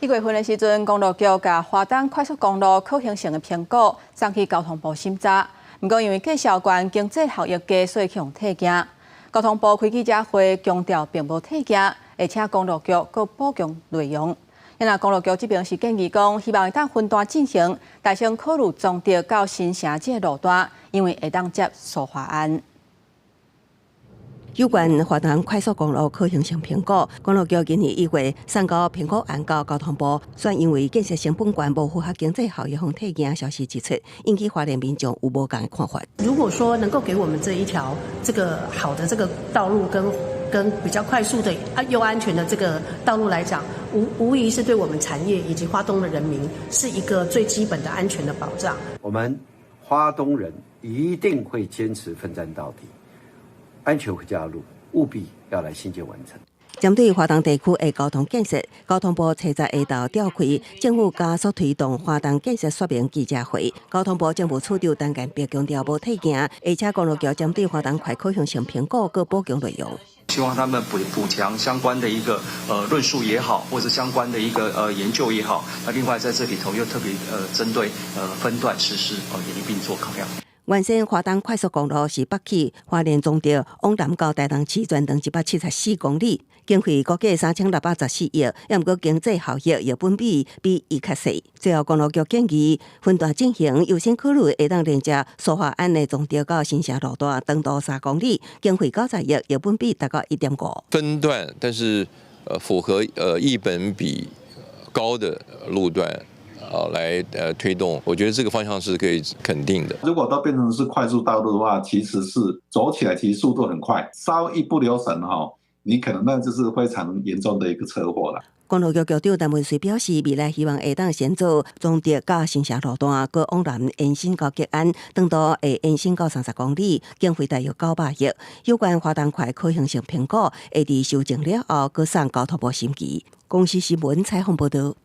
1月份的時陣，公路局共花東快速公路可行性的評估送去交通部審查，毋過因為價數懸、經濟效益低，所以予人退件。交通部開記者會強調，並無退件，而且公路局閣補強內容。若公路局這邊是建議講，希望會當分段進行，但先考慮彰德到新城這個路段，因為會當接蘇花灣。有關花東快速公路可行性評估，公路局今年1月送交評估案到交通部，煞因為建設成本懸，無符合經濟效益，予退件消息一出，引起花蓮民眾有無仝的看法。如果說能夠給我們這一條這個好的這個道路跟比較快速的啊又安全的這個道路來講，無疑是對我們產業以及花東的人民是一個最基本的安全的保障。我們花東人一定會堅持奮戰到底。安全回家路務必要來興建完成。針對花東地區的交通建設，交通部初十下晝召開政府加速推動花東建設說明記者會。交通部政務處長陳建平強調無退件，而且公路局針對花東快可行性評估閣補強內容。希望他們補強相關的一個論述也好，或者相關的一個研究也好。那另外在這裡頭又特別針對分段實施哦，也一併做考量。原先花東快速公路是北起花蓮彰德，往南到台東市，全長174公里，經費估計3614億，抑毋過經濟效益藥本比比伊較細。最後公路局建議分段進行，優先考慮會當連接蘇花灣的彰德到新城路段，長度3公里，經費90億，藥本比達到1.5。分段，但是符合益本比高的路段。啊，來推動，我覺得這個方向是可以肯定的。如果都變成是快速道路的話，其實是走起來其實速度很快，稍一不留神哈，你可能那就是非常嚴重的一個車禍啦。公路局局長陳文穗表示，未來希望會當先做彰德到新城路段，閣往南延伸到吉安，長度會延伸到30公里，經費大約900億。有關花東快可行性評估，會佇修正了後，閣送交通部審議。公視新聞採訪報道。